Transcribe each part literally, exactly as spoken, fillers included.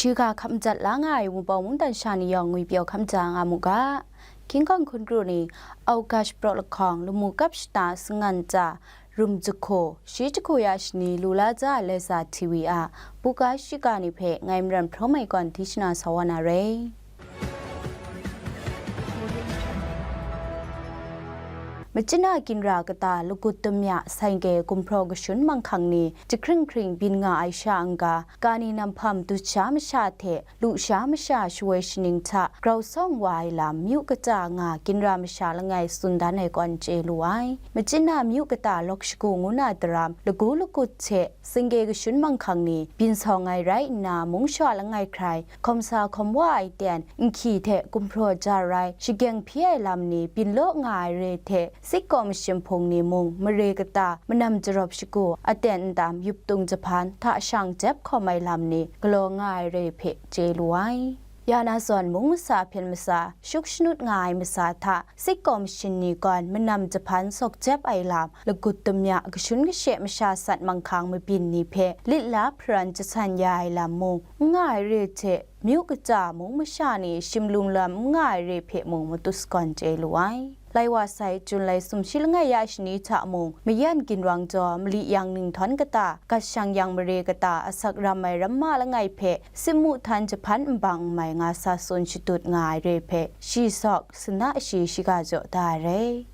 Yu ga hkap madat la nga ai Wunpawng mungdan sha ni yawng ngwi pyaw hkap ja nga mu ga. King Kong hkun kru ni, Augash praw lahkawng lamu kap shata sangan ja, rum jahku, shi jahku ya shani lu la ja ai Laiza T V a buga shiga ni hpe ngai Maram Hpraw Mai Kawn Dishna sa wa na rai. Machyin a ginra kata lagut damya saingke gumhpraw kashun manghkang ni jahkring hkring byin nga ai sha n-ga, kani nam hpam dut sha masha hte lu sha masha shawoi shaning hta grau sawng wa ai lam myu kata nga ginra masha langai tsun dan ai kawn chye lu ai. Machyin a myu kata lawk shagu ngu na daram lagu lagut hte saingke kashun manghkang ni byin sawng ai rai nna, mung shawa langai hkrai hkawm sa hkawm wa ai ten nhki hte gumhpraw ja rai shageng hpyi ai lam ni byin law nga ai re hte, sitkaw mashin hpung ni mung mare kata manam jarawp shagu aten ndam yup tung jahpan hta shang jep hkawm ai lam ni galaw nga ai re hpe chye lu ai. Ya na zawn mung masa hpyen masa, shuk shanut nga ai masa hta sitkaw mashin ni gawn manam jahpan sawk jep ai lam, lagut damya kashun kashe masha sat manghkang mabyin ni hpe lit la hparan jasan ya ai lam mung n nga ai re hte, myu kata mung masha ni shim lum lam n nga ai re hpe mung matut sagawn chye lu ai. Lai wa sai, Jun lai sumshi langai ya shani hta mung, mayan ginwang jaw mali yang ninghtawn kata, gat shang yang mare kata, asak ram ai ramma langai hpe sitmu htan jahpan nbang n mai nga sa tsun shatut nga ai re hpe, shi sawk, sana shi shiga jaw da ai rai.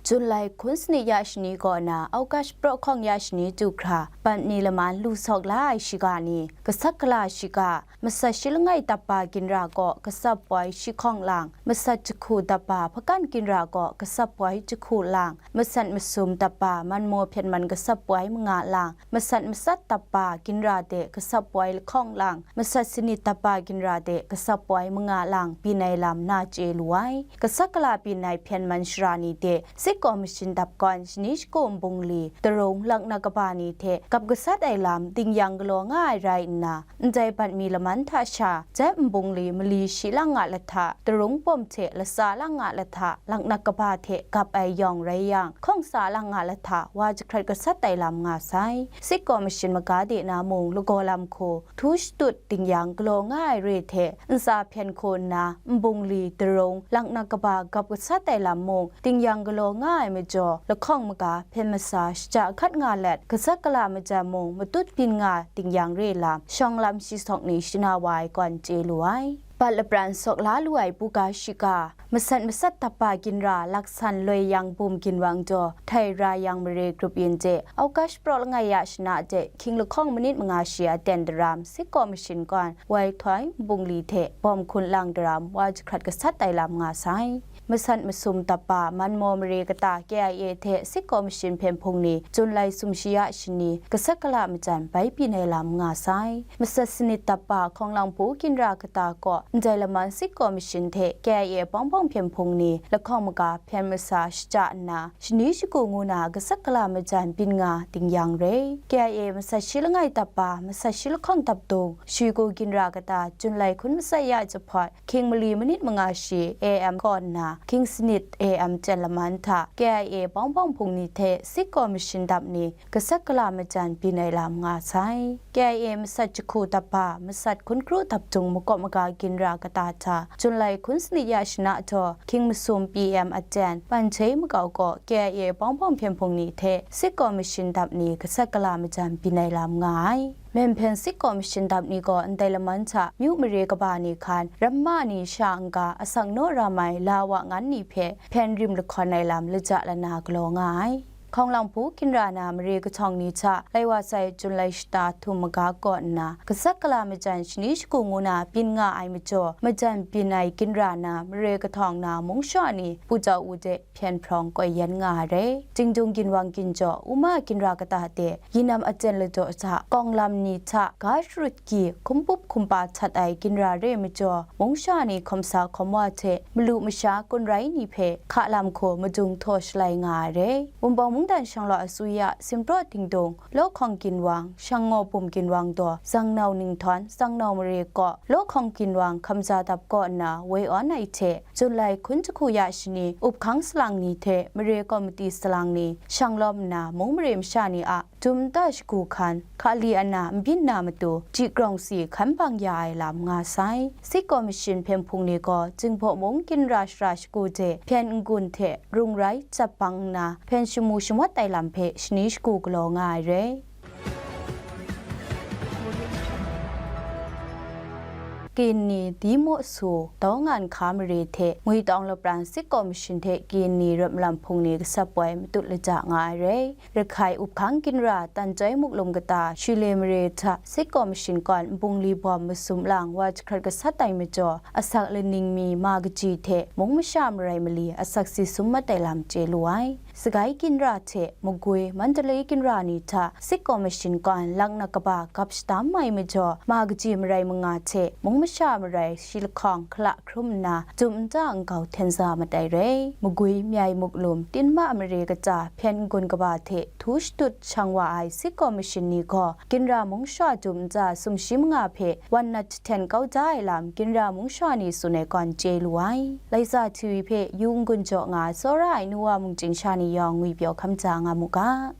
Jun lai hkun sanit ya shani kaw na, Augash praw hkawng ya shani du hkra, bat ni laman lu sawk la ai shiga ni, gasat gala shiga, masat shi langai dap ba ginra gaw gasat poi shi hkawng lang, masat jahku dap ba hpakan ginra gaw gasat poi jahku lang, masat masum dap ba manmaw hpyen man gasat poi manga lang, masat masat dap ba ginra de gasat poi lahkawng lang, masat sanit dap ba ginra de gasat poi manga lang byin ai lam na chye lu ai. Gasat gala byin ai hpyen man shara ni de sitkaw mashin dap gawn shani shagu nbungli, darung, laknak kaba ni hte gap gasat ai lam dingyang galaw nga ai rai nna, ndai bat mi laman hta sha, jep nbungli mali shi lang nga lahta, darung pawm hte latsa lang nga lahta, laknak kaba hte gap ai yawng rai yang, hkawng sa lang nga lahta, wa jahkrat gasat ai lam nga sai. Sitkaw mashin maga de na mung lagaw lam hku, htu shatut dingyang galaw nga ai re hte, ntsa hpyen hku nna, nbungli, darung, laknak kaba gap gasat ai lam mung, dingyang galaw nga ai majaw, lahkawng maga hpyen masa shaja hkat nga let, gasat gala majan mung matut byin nga dingyang re lam, shawng lam shi sawk ni shana wa ai kawn chye lu ai. Bat lapran sawk la lu ai buga shiga, masat masat dap ba ginra laksan loi yang bum ginwang jaw, htai ra yang mare grup yin de, Augash praw langai ya shana de, hkying lahkawng manit manga shi aten daram, sitkaw mashin gawn, wai htoi, nbungli hte bawm hkun lang daram, wa jahkrat gasat ai lam nga sai. Masat masum dap ba manmaw mare kata K I A hte sitkaw mashin hpyen hpung ni, Jun lai sumshi ya shani, gasat gala majan bai byin ai lam nga sai. Masat sanit dap ba hkawng lang hpu ginra kata kaw, ndai laman sitkaw mashin hte K I A bawng bawng hpyen hpung ni, lahkawng maga hpyen masa shaja nna, shani shagu ngu na gasat gala majan byin nga dingyang re. K I A masat shi langai dap ba, masat shi lahkawng dap dung, shi gu ginra kata, Jun lai hkun matsat ya jahpawt, hkying mali manit manga shi A M kaw nna, hkying sanit A M jen laman hta, K I A bawng bawng hpung ni hte sitkaw mashin dap ni, gasat gala majan byin ai lam nga sai. K I A masat jahku dap ba, masat hkun kru dap dung makawp maga ginra kata hta, Jun lai hkun sanit ya shana jaw, hkying masum P M aten, Panhte makau kaw K I A bawng bawng hpyen hpung ni hte sitkaw mashin dap ni, gasat gala majan byin ai lam nga ai. Myen hpyen sitkaw mashin dap ni gaw ndai laman hta myu mare kaba ni hkan, ramma ni sha n-ga asak naw ram ai la wa ngan ni hpe hpyen rim lahkawn ai lam laja lana galaw nga ai. Hkawng lang hpu ginra na mare kahtawng ni hta lai wa sai Jun lai shata htum maga kaw nna, gasat gala majan shani shagu ngu na byin nga ai majaw, majan byin ai ginra na mare kahtawng na mung shawa ni, Pu Jau U de hpyen hprawng koi yan nga ai re. Jingdung ginwang ginjaw, Uma ginra kata de, yinam aten ladaw hta, kawng lam ni hta ga sharut gyi, hkum pup hkum pa htat ai ginra re majaw, mung sha ni hkawm sa hkawm wa hte, malu masha kun rai ni hpe hka lam hku madung htaw shalai nga ai re. Wunpawng mungdan shanglawt asuya, Simpraw Dingdung, Lawhkawng ginwang, Shangngaw bum ginwang daw, Zangnau Ninghthawn, Zangnau mare kaw, Lawhkawng ginwang hkamja dap kaw nna woi awn ai hte, Jun lai hkun jahku ya shani, up hkang salang ni hte mare komiti salang ni, shanglawm nna mung mare masha ni a Dum nta shagu hkan, hkali ana n byin na matu, ji grawng si hkan bang ya ai lam nga sai. Sik Kawmishin hpyen hpung ni gaw, Jinghpaw mung ginra shara shagu hte hpyen n-gun hte rung rai jap bang nna, hpyen shamu shamawt ai lam hpe shani shagu galaw nga ai re. Kini, Dimo Su, Daw Ngan Hka mare hte Ngwi Tawng Lapran Sik Kawmishin hte Kini Ram Lam Hpung ni gasap ai matut laja nga ai re. Rakhai Uphkang ginra, Tanchyoi Muklum kata, Shile mare hta Sik Kawmishin kawn nbungli bawm masum lang wa jahkrat gasat ai majaw, asak laning mi ma kaji hte mung masha marai mali asak si sum mat ai lam chye lu ai. Sagai ginra hte Magwi, Mandalay ginra ni hta Sik Kawmishin kawn laknak kaba gap shadam ai majaw, ma kaji marai manga hte mung masha marai shi lahkawng hkala hkrum nna, dum nta nkau hten za mat ai re. Magwi, Myai Muklum, Tinma mare kata, hpyen n-gun kaba hte htu shatut shang wa ai Sik Kawmishin ni gaw, ginra mung sha dum nta sumshi manga hpe wan nat jahten kau da ai lam, ginra mung sha ni tsun ai kawn chye lu ai. Laisa Htiwi hpe yu n-gun jaw nga ai tsawra ai nu wa mung chyingsha ni yawng ngwipyaw hkam ja nga mu ga.